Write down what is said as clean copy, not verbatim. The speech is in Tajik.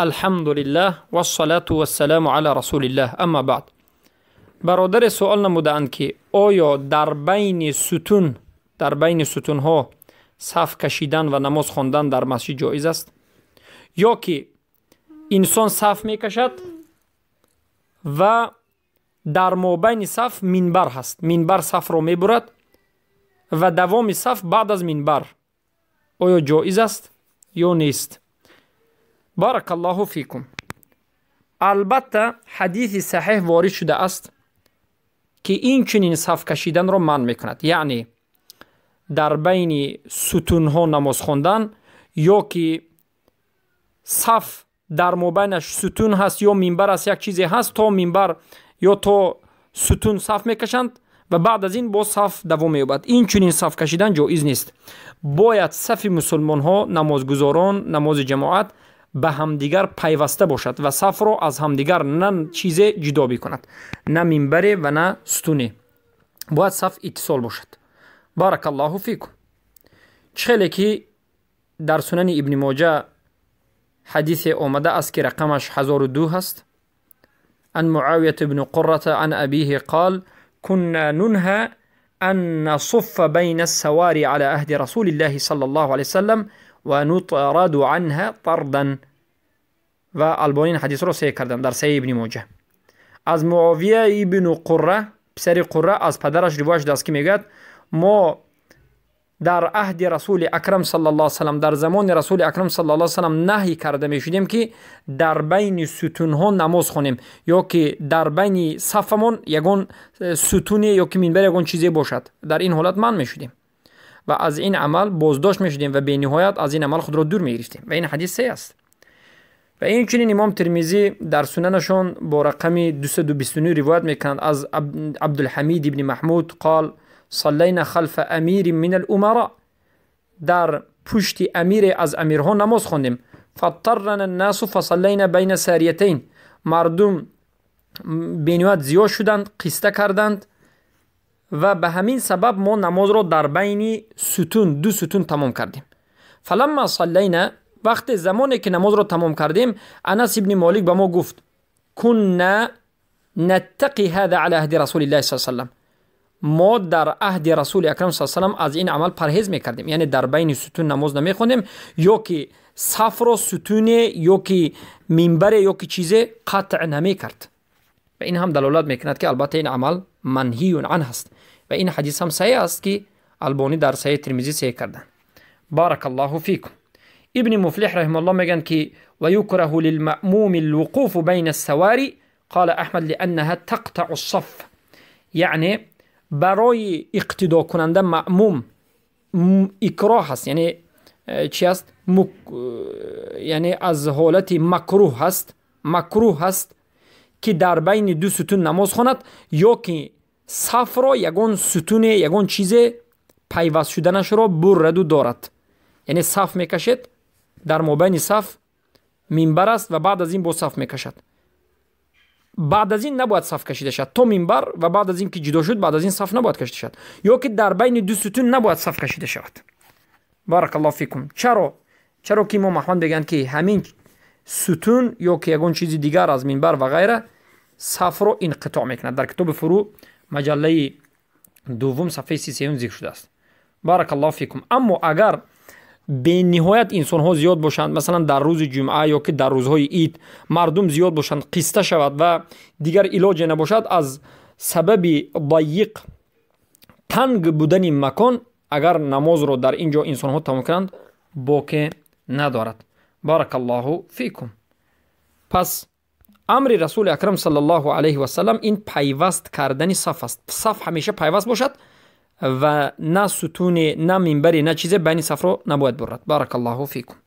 Алҳамдулиллаҳ вассалату вассаламу ала расулиллаҳ, амма баъд. Бародаре суол намудаанд, ки оё дар байни сутун, дар байни сутунҳо саф кашидан ва намоз хондан дар масҷид ҷоиз аст, ё ки инсон саф мекашад ва дар мобайни саф минбар ҳаст, минбар сафро мебурад ва давоми саф баъд аз минбар, оё ҷоиз аст ё нест? Баракаллоҳу фикум. Албатта, ҳадиси саҳеҳ ворид шудааст, ки ин чунин саф кашиданро манъ мекунад, яъне дар байни сутунҳо намоз хондан ё ки саф дар мобайнаш сутун ҳаст ё минбар аст, як чизе ҳаст, то минбар ё то сутун саф мекашанд ва баъд аз ин боз саф давом меёбад. Ин чунин саф кашидан ҷоиз нест. Бояд сафи мусулмонҳо, намозгузорон, намози ҷамоат ба ҳамдигар пайваста бошад ва сафро аз ҳамдигар на чизе ҷудо бикунад, на минбаре ва на сутуне. Бояд саф иттисол бошад. Баракаллоҳу фикум. Чӣ хеле ки дар Сунани Ибни Моҷа ҳадисе омада аст, ки рақамаш 1002 ҳаст: عن معاوية بن قرة عن أبيه قال: كنا ننهى أن نصف بين السواري على عهد رسول الله صلى الله عليه وسلم ونطرد عنها طردا. و Албонӣ ин ҳадисро саҳеҳ карданд дар Саҳеҳи Ибни Моҷа. Аз Муовия ибну Қурра, писари Қурра, аз падараш ривоят шудааст, ки мегӯяд: мо дар аҳди Расули Акрам саллаллоҳу салам, дар замони Расули Акрам саллаллоҳу салам наҳй карда мешудем, ки дар байни сутунҳо намоз хонем ё ки дар байни сафамон ягон сутуне ё ки минбар, ягон чизе бошад. Дар ин ҳолат манъ мешудем ва аз ин амал боздошт мешудем ва бениҳоят аз ин амал худро дур мегирифтем. Ва ин ҳадис саҳеҳ аст. Ва инчунин имом Термизӣ дар сунанашон бо рақами 229 ривоят мекунанд аз Абдулҳамид ибни Маҳмуд: قال: صلينا خلف أمير من الأمراء, дар пушти амире аз амирҳо намоз хондем. فاضطرنا الناس فصلينا بين ساريتين. Мардум бениҳоят зиёд шуданд, қиста карданд ва ба ҳамин сабаб мо намозро дар байни сутун, ду сутун тамом кардем. فلما صلينا, вақте замоне ки намозро тамом кардем, Анас ибни Молик ба мо гуфт: كنا نتقي هذا على عهد رسول الله صلى الله عليه وسلم. Мо дар аҳди Расули Акрам с салам аз ин амал парҳез мекардем, яъне дар байни сутун намоз намехондем ё ки сафро сутуне ё ки минбаре ё ки чизе қатъ намекард. Ва ин ҳам далолат мекунад, ки албатта ин амал манҳиюн ан ҳаст. Ва ин ҳадис ҳам саҳеҳ аст, ки Албонӣ дар Саҳеҳи Термизӣ саҳеҳ карданд. Баракаллоҳу фикум. Ибни Муфлиҳ раҳимааллоҳ мегӯянд, ки ويكره للمأموم الوقوف بين السواري، قال أحمد: لأنها تقطع الصف. яъне барои иқтидокунанда, маъмум, икроҳ ҳаст, яъне чи аст, яъне аз ҳолати макрӯҳ ҳаст, макрӯҳ ҳаст, ки дар байни ду сутун намоз хонад ё ки сафро ягон сутуне, ягон чизе пайваст шуданашро бурраду дорад. Яъне саф мекашед, дар мобайни саф минбар аст ва баъд аз ин боз саф мекашад. Баъд аз ин набояд саф кашида шавад то минбар ва баъд аз ин ки ҷудо шуд, баъд аз ин саф набояд кашида шавад ё ки дар байни ду сутун набояд саф кашида шавад. Баракаллоҳу фикум. Чаро? Чаро ки имом Аҳмад мегӯянд, ки ҳамин сутун ё ки ягон чизи дигар аз минбар ва ғайра сафро инқитоъ мекунад. Дар китоби Фурӯъ, маҷаллаи дуввум, сафҳаи 33-ум зикр шудааст. Баракаллоҳу фикум. Аммо агар бениҳоят инсонҳо зиёд бошанд, масалан, дар рӯзи ҷумъа ё ки дар рӯзҳои ид мардум зиёд бошанд, қиста шавад ва дигар илоҷе набошад, аз сабаби дайиқ, танг будани макон, агар намозро дар ин ҷо инсонҳо тамом кунанд, боке надорад. Баракаллоҳу фикум. Пас амри Расули Акрам саллаллоҳу алайҳи васалам ин пайваст кардани саф аст. Саф ҳамеша пайваст бошад ва на сутуне, на минбаре, на чизе байни сафро набояд бурад. Баракаллоҳу фикум.